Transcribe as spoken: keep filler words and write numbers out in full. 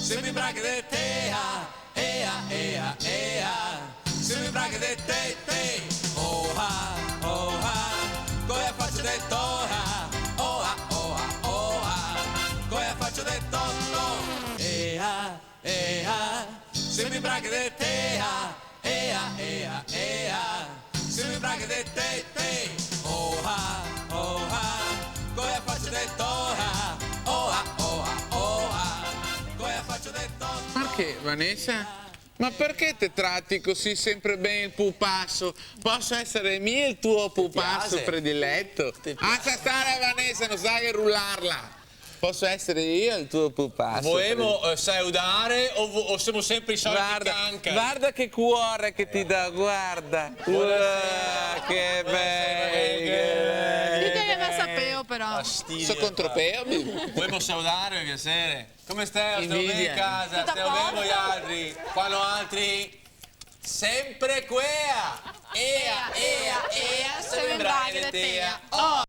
Se me imbrago de te, ah, ea, ea, ea. Se me imbrago de te, te, oha, oha. Cosa faso de toha, oha, oha, oha. Cosa faso de to, to, ea, ea. Se me imbrago de te, ah, ea, ea, ea. Se me imbrago de te, te, oha, oha. Cosa faso de toha, oha, oha, oha. Cosa faso de to, to. Perché, Vanessa? Ma perché te trati così sempre ben el pupaso? Posso essere mio il tuo pupaso prediletto? Te piaxe? Te piaxe? Lascia stare, Vanessa, non sai rullarla. Posso essere io il tuo pupaso? Voemo, eh, saludare o vo-, o semo sempre i soliti cancari? Guarda, guarda che cuore che ti do, guarda. Buonasera. Uah, che bei, che bei. Ti te ghe mesa peo, però. Fastidio, guarda. So contro peo, mi. Voemo saludare, per piacere? Come stai? Invidia. Steo ben in casa? Tuto a posto? Steo ben voialtri? Qua noaltri? Sempre quea! Ea, ea, ea, se me imbrago de tea. Oh!